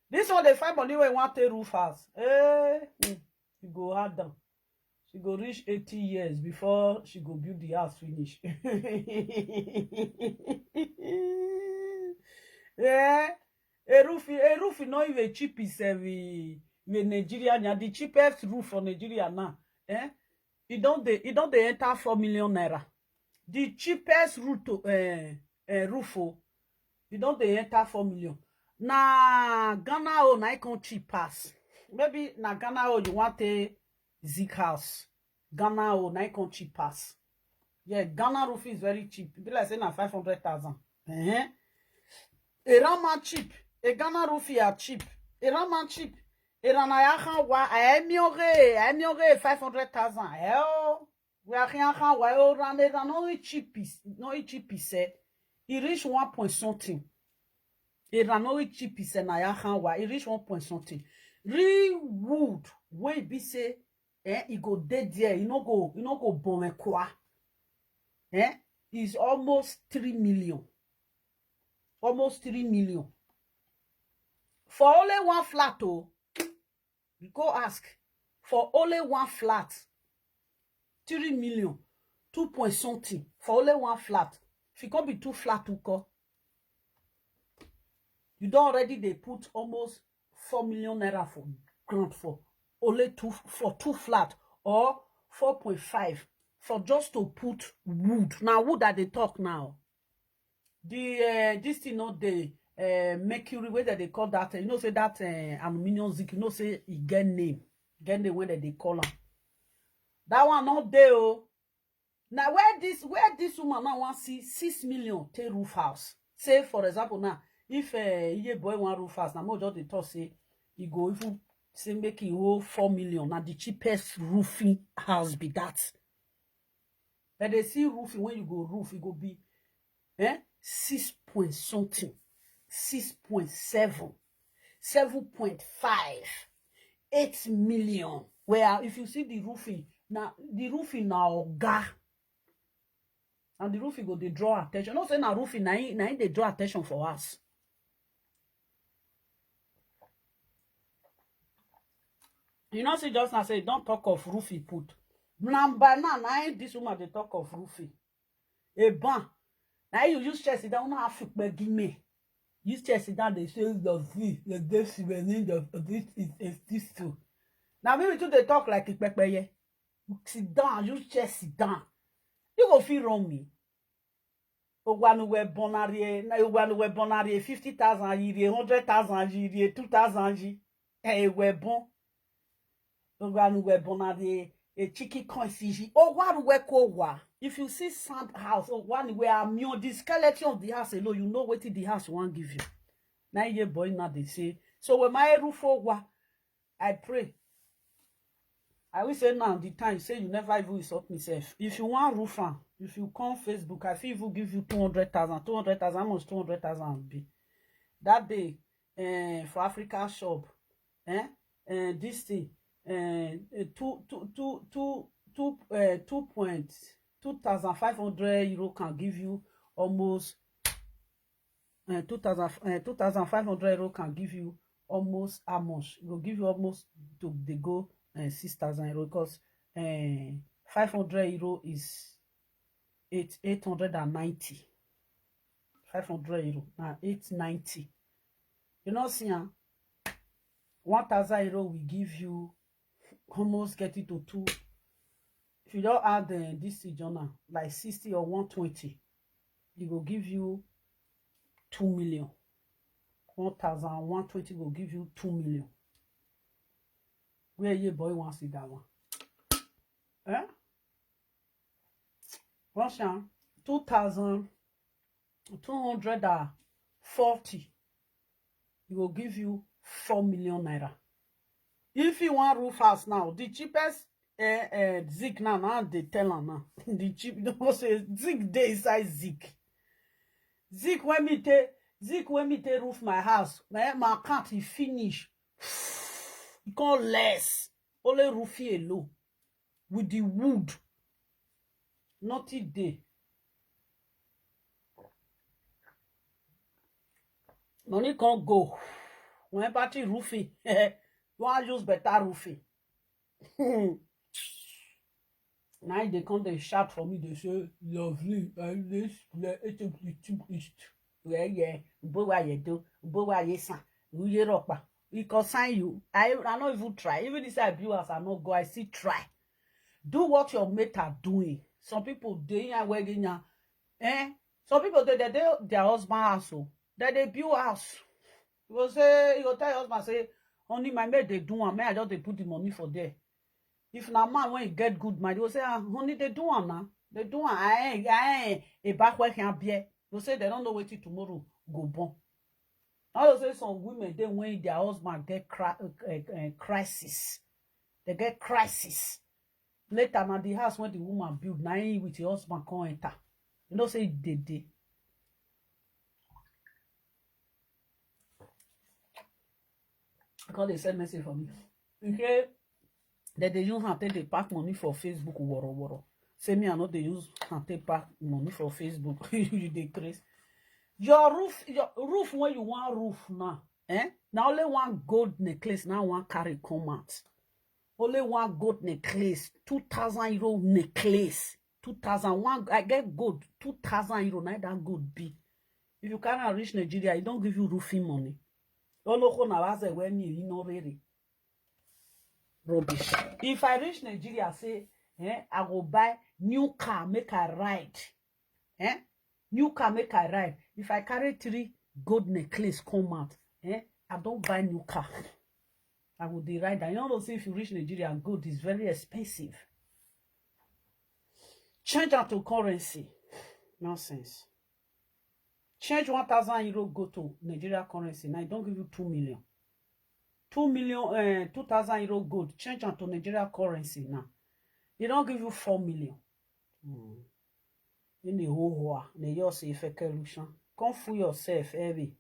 This one dey find money when you want take roof house. Eh, mm, you go hard down. She go reach eighty years before she go build the house finish. Yeah, a roof, a roof not even cheap is uh, we, we Nigeria. Now the cheapest roof for Nigeria now, eh? It don't they it don't they enter four million naira. The cheapest roof to uh, uh, roof, oh, it don't they enter four million. Na Ghana, oh, na it come cheap pass. Maybe na Ghana, oh, you want a Zik house. Ghana, oh, na it come cheap pass. Yeah, Ghana roof is very cheap. Be like say na five hundred thousand. Uh-huh. A Rama cheap. A Ghana roof are cheap. A Rama cheap. A Rana ya kan wa. A emi ore. A emi ore five hundred thousand. Eh, oh. We are kan kan wa. Oh, Rana, Rana no cheap is no cheap is eh. It reach one point something. It ran no reach cheap is eh, na ya kan wa. It reach one point something. Real wood wey be say eh, e go dey there. E no go e no go bomekwa. Eh, is almost three million. Almost three million for only one flat. Oh, you go ask for only one flat. Three million, two point something for only one flat. If it can't be two flat, two call. You don't already they put almost four million naira for grant for only two for two flat or four point five for just to put wood. Now wood that they talk now. The uh, this thing not the uh, mercury, whether they call that, you know, say that uh, aluminium zinc, you know, say it get name, get name when they call am. That one not there. Oh. Now where this where this woman now want see six million take roof house. Say for example now, if uh, Iye boy want roof house, now more just the talk say he go even say make he owe four million. Now the cheapest roofing house be that. But they see roofing when you go roof, it go be eh six point something, six point seven, seven point five, eight million. Where if you see the roofing, now the roofing now oga. And the roofing go they draw attention. Not say na roofing, na him- na him they draw attention for us. You know, see just now say don't talk of roofing put. Number now, now this woman they talk of roofing. A ban. Now you use chest down, now have to give me. Use chest down, they say the V, the this is the this is this too. Now maybe too they talk like a pepper, yeah. Sit down, use chest sit down. You go feel wrong me. Ogwanu we bonarie, na ogwanu we bonarie fifty thousand yiri, hundred thousand yiri, two thousand yi. Eh, we bon. Ogwanu we bonarie, a chicken coin fiji. Ogwanu we ko wa. If you see sand house, ogwanu we are mio the skeleton of the house alone, you know what the house won't give you. Now your boy now they say. So when my roof wa, I pray. I will say now the time say you never even insult myself. If you want roof am, if you come Facebook, I fit even give you two hundred thousand, two hundred thousand, how much two hundred thousand be? That day, eh, for Africa shop, eh, eh, this thing, eh, eh, two, two, two, two, two, eh, two point two thousand five hundred euro can give you almost uh, two thousand, uh, two thousand five hundred euro can give you almost how much? It will give you almost to the go uh, six thousand euro because uh, five hundred euro is eight, eight hundred and ninety. Five hundred euro, now eight ninety. You know, see, huh? One thousand euro will give you almost get it to two. If you don't add uh, this to journal, like sixty or one twenty, it will give you two million. One thousand one twenty will give you two million. Where your boy wants to that one? Eh? Russian, two thousand two hundred and forty, it will give you four million naira. If you want roof house now, the cheapest uh, uh, zinc now, now they tell am now. The cheap, don't say zinc dey inside zinc. Zinc when me take, zinc when me take roof my house, my, my account he finish. It come less. Only roofing alone with the wood. Nothing dey. Money can't go. When party roofing, you want use better roofing. Now they come, they shout for me, they say, "Lovely, uh, this, uh, it, it, it, it, yeah, yeah, Ubowa Yedo, Ubowa Yesan, Uyeropa." It concern you. I, I not even try. Even if I viewers, I not go, I still try. Do what your mate are doing. Some people, they ain't wedding now. Eh? Some people, they, they, they, their husband house, oh. Then they build house. You go say, you go tell your husband, say, "Honey, my mate, they do one. May I just they put the money for there." If na man when he get good mind, he go say, "Ah, honey, they do one now. They do one. I ain't, I ain't a back where can bear." You say they don't know what tomorrow go born. I will say some women, they when their husband get cra- uh, uh, crisis, they get crisis. Later, now the house when the woman build, now he with your husband come enter. You know, say they did. Because they send message for me. Okay. That they use hand take dey pack money for Facebook, woro woro. Say me, I know they use hand take pack money for Facebook. You dey craze. Your roof, your roof when you want roof now, eh? Now only one gold necklace, now one carry come out. Only one gold necklace, two thousand euro necklace. Two thousand, one, I get gold, two thousand euro, now that gold be. If you can't reach Nigeria, you don't give you roofing money. Oloko na waze when you, you know, really. Rubbish. If I reach Nigeria, say, eh, I go buy new car, make I ride. Eh? New car, make I ride. If I carry three gold necklace come out, eh, I don't buy new car. I go dey ride. I don't know say if you reach Nigeria, gold is very expensive. Change out to currency. Nonsense. Change one thousand euro gold to Nigeria currency. Now, it don't give you two million. Two million, eh, two thousand euro gold. Change am to Nigeria currency now. It don't give you four million. Hmm. In the whole war, they just say, "Feke Lushan. Come fool yourself, heavy."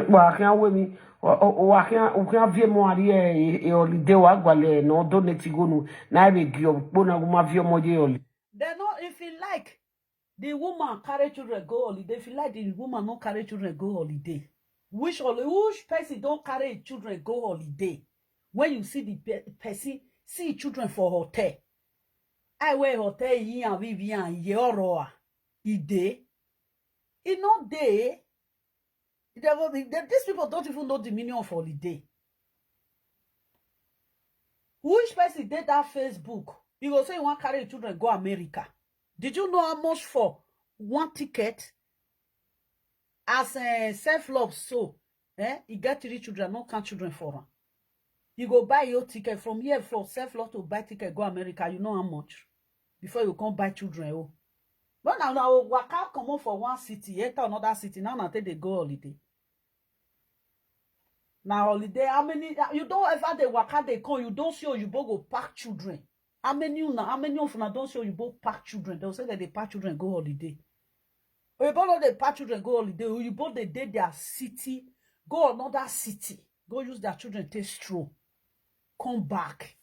Wa kí á wé mi, wa kí á, wa kí á fi mọ àrí ẹ, ẹ holiday wa gbalẹ̀ náà, donate go nu, náà ẹ bẹ gí ọ, gbóná kó má fi ọmọ jẹ holiday. They know if he like, the woman carry children go holiday. If you like, the woman no carry children go holiday. Which holi-, which person don't carry children go holiday? When you see the pe-, person, see children for hotel. I wear hotel, he and we, we and ye or, he dey. He not dey. They go be, they, these people don't even know the meaning of holiday. Which person did that Facebook? You go say you want carry your children go America. Did you know how much for one ticket? As a self love, so, eh, you get three children, no count children for am. You go buy your ticket from here for self love to buy ticket, go America. You know how much? Before you come buy children, oh. But now, now, waka comot for one city, enter another city. Now, now, take they go holiday. Now, holiday, how many, you don't ever they waka, they come, you don't see you go pack children. How many una, how many of una don't see you go pack children? They'll say that they pack children, go holiday. Oyibo no dey pack children go holiday. Oyibo dey dey their city, go another city, go use their children take stroll, come back.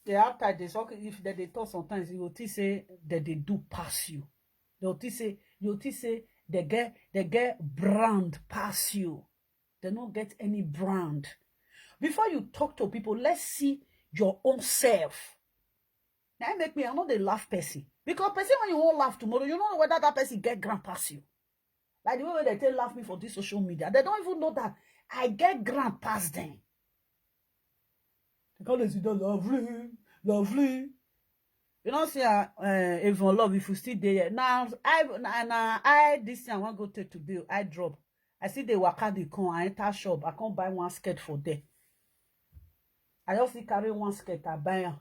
They have time, they suck. If they, they talk sometimes, you will think say that they do pass you. They will think say, you will think say they get, they get brand pass you. They don't get any brand. Before you talk to people, let's see your own self. Now make me, I know they laugh person. Because person when you won't laugh tomorrow, you don't know whether that person get grand pass you. Like the way they take laugh me for this social media. They don't even know that I get grand pass them. They call this video lovely, lovely. You don't see, uh, uh, even love if you still there. Now, I, now, now, I, this thing I want go take today, I drop. I see the waka, they come, I enter shop, I come buy one skirt for there. I just see carry one skirt, I buy am.